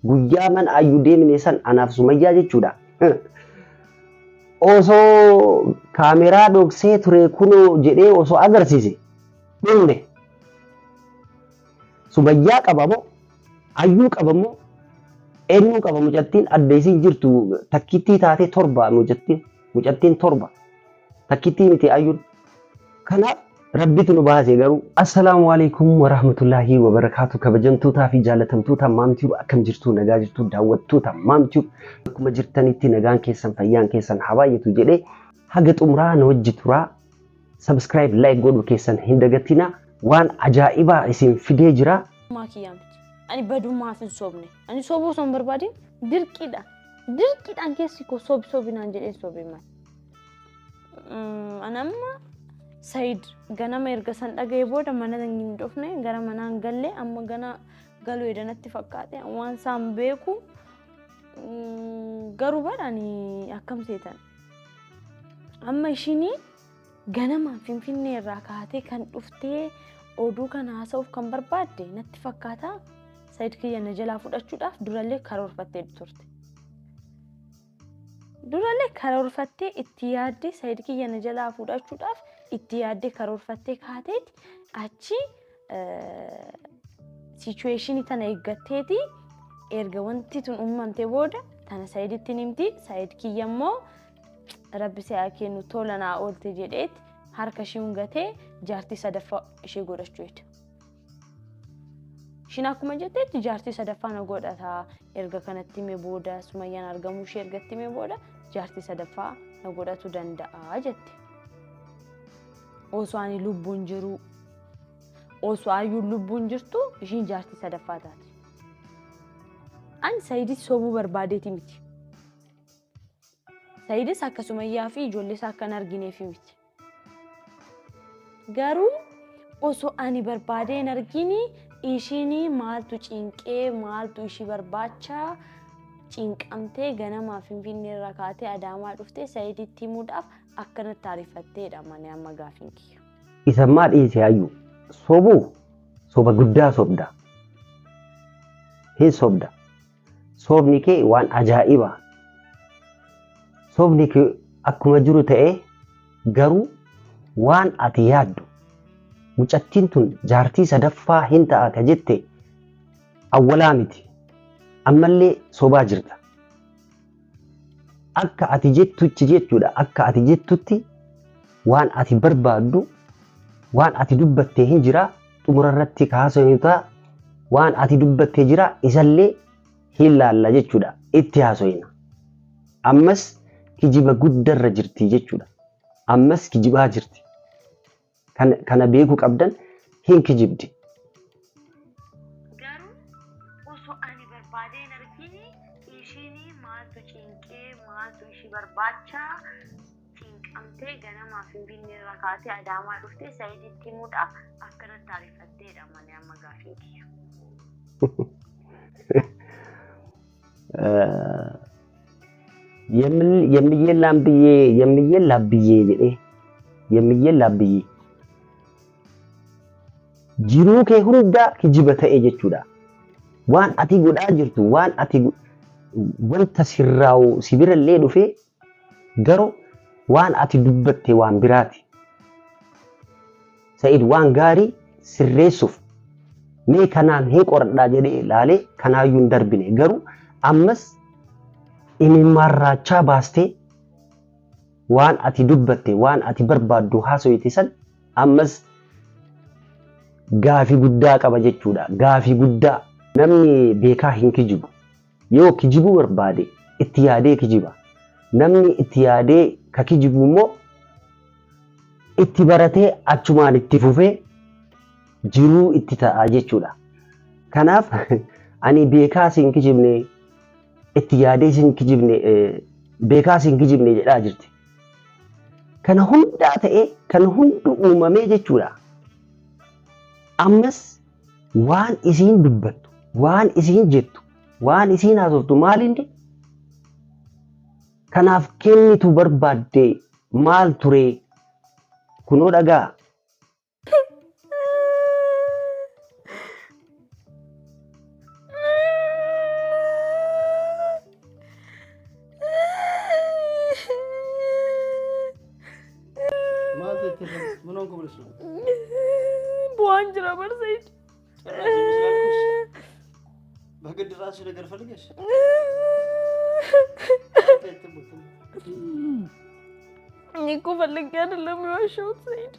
Guyyaa mana Ayyuu deemne san anaaf Sumayyaa jechuudha. Osoo kaameraa dhoksee ture kunoo jedhee osoo agarsiise dhumne. Sumayyaa qaba moo Ayyuu qaba moo eenyuu qaba mucattiin adda isiin jirtu takkittii taatee torba mucattiin mucattiin torba takkittii miti Ayyuun. Kanaaf Rabbitu nu baase garuu. Assalaamu alaikum warahmatullaahi wabarakaatu kabajamtootaa fi jaalatamtoota Maam Tube akkam jirtu nagaa jirtu daawwattoota Maam Tube akkuma jirtanitti nagaan keessan fayyaan keessan haa baay'atu jedhee haga xumuraa na wajji turaa subscribe like godhuu keessan hin dagatinaa waan ajaa'ibaa isin fidee jira. Maa kiyyaa miti. Ani badummaaf hin sobne. Ani sobuu osoo hin barbaadin dirqiidha. Dirqiidhaan keessi koo sobi sobi naan jedheen sobe malee. Ani amma Sayid ganama erga san dhaga'ee booda mana hin dhufne gara manaa hin galle amma gana galuu edanatti fakkaate waan isaan beeku garuu bara ani akkam seetan amma ishiin ganama finfinnee irraa kaatee kan dhuftee oduu kana haasa'uuf kan barbaadde natti fakkaata Sayid kiyya na jalaa fudhachuudhaaf durallee karoorfattee turte. Durallee karoorfattee itti yaaddee Sayid kiyya na jalaa fudhachuudhaaf itti yaaddee karoorfattee kaateeti achi situation tana eeggatteeti erga wanti tun uumamte booda tana Sayiditti himti Sayid kiyya immoo rabbi si haa kennu tola naa oolte jedheeti harka ishii hungatee jaartii sadaffaa ishee godhachuu hedda. Ishiin akkuma jetteetti jaartii sadaffaa na godhata erga kanatti hime booda Sumayyaan argamuu ishee erga itti hime booda jaartii sadaffaa na godhatu danda'a jette. Osoo ani lubbuun jiruu osoo ayyuun lubbuun jirtu ishiin jaartii sadaffaa taati. Ani Sayidis sobuu barbaadeeti miti. Sayidis akka Sumayyaa fi ijoollee isaa akka hin argineefi miti. Garuu osoo ani barbaadee hin argini ishiin maaltu cinqee maaltu ishii barbaacha cinqamtee ganamaa Finfinnee irraa kaatee Adaamaa dhuftee Sayiditti himuudhaaf akkanatti ariifatteedha malee amma gaafiin kiyya. Isammaa dhiisi hayyuu. Sobuu soba guddaa sobda. Hin sobda. Sobni kee waan ajaa'iba. Sobni kee akkuma jiru ta'ee garuu waan ati yaaddu mucattiin tun jaartii sadaffaa hin ta'a ka jette awwalaa miti. Ammallee sobaa jirta. Akka ati jettutti jechuudha. Akka ati jettutti waan ati barbaaddu waan ati dubbatte hin jira xumura irratti kaasanu ta'a waan ati dubbatte jira isallee hin laalla jechuudha itti haasoyna. Ammas kijiba guddarra jirti jechuudha. Ammas kijibaa jirti. Kana beekuu qabdan hin kijibdi. Garuu osoo ani barbaadee hin argini ishiin maaltu cinqee maaltu ishii barbaacha cinqamtee ganamaa Finfinnee irraa kaatee Adaamaa dhuftee Sayiditti himuudhaaf akkanatti ariifatteedha malee amma gaafiin kiyya. Yemmiyyeen laambiyyee yemmiyyeen laabbiyyee jedhee yemmiyyeen laabbiyyee jiruu kee hundaa kijiba ta'e jechuudha. Waan ati godhaa jirtu waan ati wanta sirraa'u si birallee dhufee garuu waan ati dubbatte waan biraati. Sa'id waan gaarii sirreessuuf mee kanaan hin qoradhaa jedhee ilaalee kanaayyuu hin darbine garuu ammas imimmaan raachaa baastee waan ati dubbatte waan ati barbaaddu haasoyte san ammas gaafii guddaa qaba jechuudha. Gaafii guddaa namni beekaa hin kijibu. Yoo kijibuu barbaade itti yaadee kijiba. Namni itti yaadee ka kijibu immoo itti baratee achumaan itti fufee jiruu itti ta'a jechuudha. Kanaaf ani beekaa siin kijibne itti yaadee siin kijibne beekaa siin kijibne jedhaa jirti. Kana hundaa ta'ee kan hundu uumamee jechuudha. Ammas waan isiin dubbattu, waan isiin jettu, waan isiin haasoftu maalinni kanaaf kennitu barbaadde maal ture kunoo dhagaa. Boo'aan jira bar Said. ጭራሽ ስላልኩሽ በግድ ራስሽ ነገር ፈልገሽ እኔ እኮ ፈልጌ አይደለም የዋሸሁት ሰይድ።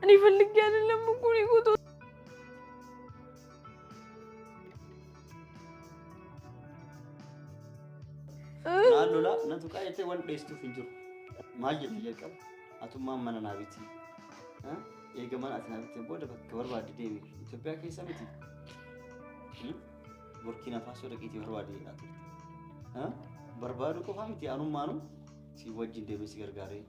እኔ ፈልጌ አይደለም እኮ እኔ እኮ Naan lola na tuqaa jettee waan dheessuuf hin jiru. Maal jette jalqaba? Atummaan mana naa biti. Eega mana ati naa bitteen booda bakka barbaadde deemi. Itoophiyaa keessa miti. Burkina Faasoo dhaqiitii barbaadde jedhaa turte. Barbaaduu qofaa miti anummaanu si wajjin deemee si gargaaree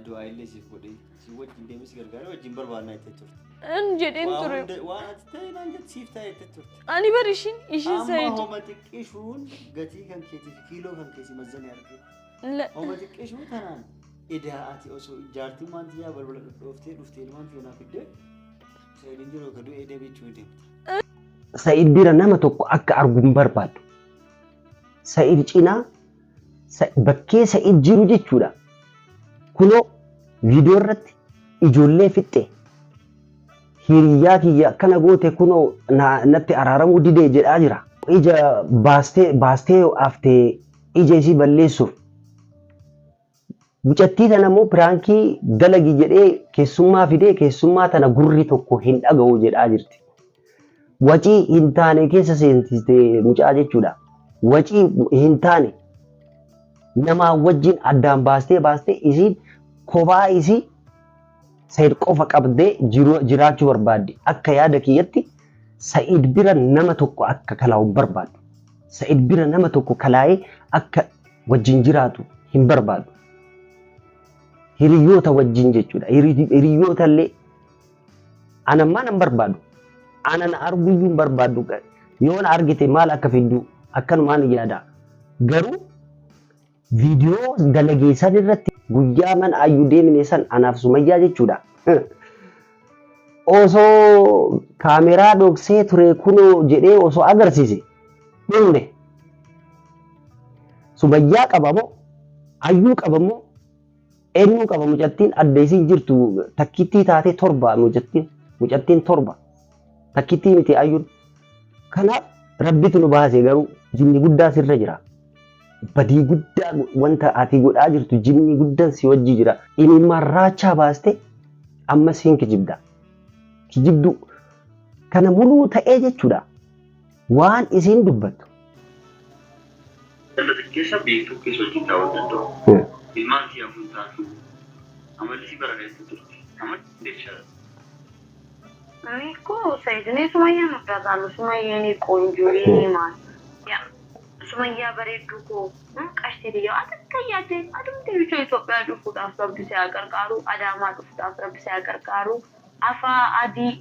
du'aa illee siif godhee si wajjin deemee si gargaaree wajjin barbaadnaa jettee turte. An jedheen Waa ture. hunda waan ati ta'e naan jette siif ta'e jettee turte. Ani bar ishiin ishiin Amma Said. homa xiqqishuun gatii kan keetii fi kiiloo kan keessi mazzanii argee. Homa xiqqishuu tanaan edaa ati osoo jaartiin maantiyyaa balbala dhooftee dhuftee ilmaan tiyya naa fiddee Sa'idiin jiru ka du'ee deebichuu deemta. Sa'id bira nama tokko akka argu hin barbaadu. Sa'id cinaa bakkee Sa'id jiru jechuudha. Kunoo viidiyoo irratti ijoollee fixxe hiriyyaa kiyya akkana goote kunoo natti araaramuu didee jedhaa jira. Ija baastee baastee haftee ija isii balleessuuf. Mucattii tana immoo piraankii dalagi jedhee keessummaa fidee keessummaa tana gurri tokko hin dhaga'u jedhaa jirti. Wacii hin taane keessa seensiste mucaa jechuudha. Wacii hin taane namaa wajjin addaan baastee baastee isiin kophaa isii Said qofa qabdee jiraachuu barbaaddi. Akka yaada kiyyatti Said bira nama tokko akka kalaa'u hin barbaadu. Said bira nama tokko kalaa'ee akka wajjin jiraatu hin barbaadu. Hiriyoota wajjin jechuudha. Hiriyoota illee anammaan hin barbaadu. Ana na arguyyuu hin barbaadu. Yoo na argite maal akka fiddu akkanumaan yaada. Garuu viidiyoo dalagee san irratti guyyaa mana Ayyuu deemne san anaaf Sumayyaa jechuudha. Osoo kaameraa dhoksee ture kunoo jedhee osoo agarsiise dhumne. Sumayyaa qaba moo Ayyuu qaba moo eenyuu qaba mucattiin adda isiin jirtu takkittii taatee torba mucattiin torba takkittii miti Ayyuun. Kanaaf rabbitu nu baase garuu jinni guddaa sirra jira. Badii guddaa wanta ati godhaa jirtu jinni guddaan si wajji jira. Imimmaan raachaa baaste ammas hin kijibda. Kijibduu. Kana muluu ta'ee jechuudha. Waan isiin dubbattu. Dhala keessa beektuu keessa wajjin taa'uu danda'u. Ilmaan kiyyaa kun taatu amalli si bara keessa turte. Amalli deessaa. እኔ እኮ ሰይድ እኔ ሱመያን ወዳታለሁ። ሱመያ የኔ ቆንጆ የኔ ማር ያ ሱመያ bareedduu koo qashtii biyya akka yaadde adumte bicha Itoophiyaa dhufuudhaaf rabbi si haa qarqaaru, Adaamaa dhufuudhaaf rabbi si haa qarqaaru. Afaa adii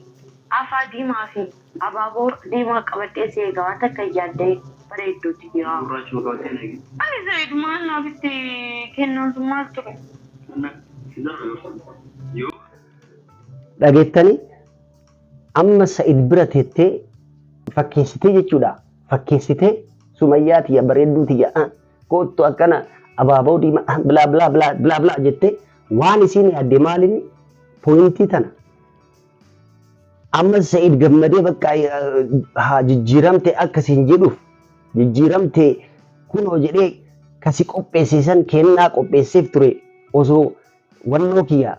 afaa diimaa fi abaaboo diimaa qabadhee si eega waan takka yaadde bareedduutti jira. Gurraacha qabatee na eegi. Ani Said maal naaf itti kennuun sun maal ture? Si darba yoo yoo Dhageettanii amma Sa'id bira teettee fakkeessitee jechuudha. Fakkeessitee Sumayyaa tiyya bareedduu tiyya koottu akkana abaaboo diimaa bilaa bilaa bilaa bilaa bilaa jettee waan isiin yaadde maalinni pooyintii tana. Amma Sa'id gammadee bakka haa jijjiiramte akkasiin jedhuuf jijjiiramte kunoo jedhee kasi qopheessisan kennaa qopheesseef ture osoo wannoo kiyya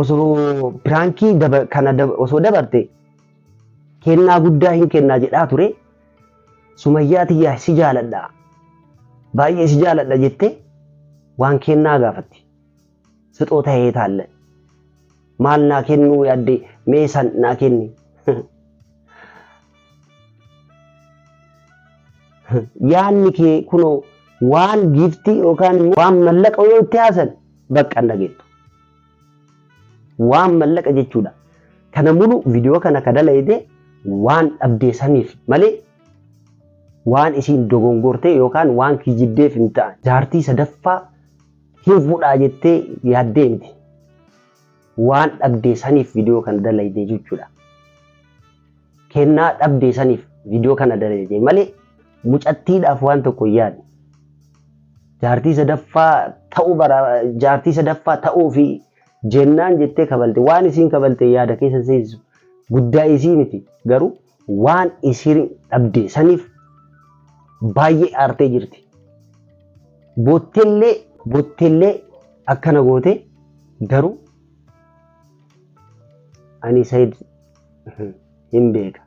osoo piraankii kana osoo dabarte kennaa guddaa hin kennaa jedhaa ture. Sumayyaa tiyyaa si jaaladha baay'ee si jaaladha jettee waan kennaa gaafatti. Sixoo ta'ee taalle maal naa kennuu yaadde mee san naa kenni. Yaanni kee kunoo waan giiftii yookaan immoo waan mallaqa yoo itti haasan bakka hin dhageettu. Waan mallaqa jechuudha. Kana mulu viidiyoo kana ka dalayde waan dhabdee saniif malee waan isiin dogongortee yookaan waan kijibdeef hin ta'an. Jaartii sadaffaa hin fuudhaa jettee yaaddee miti. Waan dhabdee saniif viidiyoo kana dalayde jechuudha. Kennaa dhabdee saniif viidiyoo kana dalayde malee mucattiidhaaf waan tokko hin yaadne. Jaartii sadaffaa ta'uu bara jaartii sadaffaa ta'uu fi Jennaan jettee kabalte waan isiin kabalte yaada keessa seensisu guddaa isii miti garuu waan isiin dhabde saniif baay'ee aartee jirti. Boottellee boottellee akkana goote garuu ani Said hin beeka.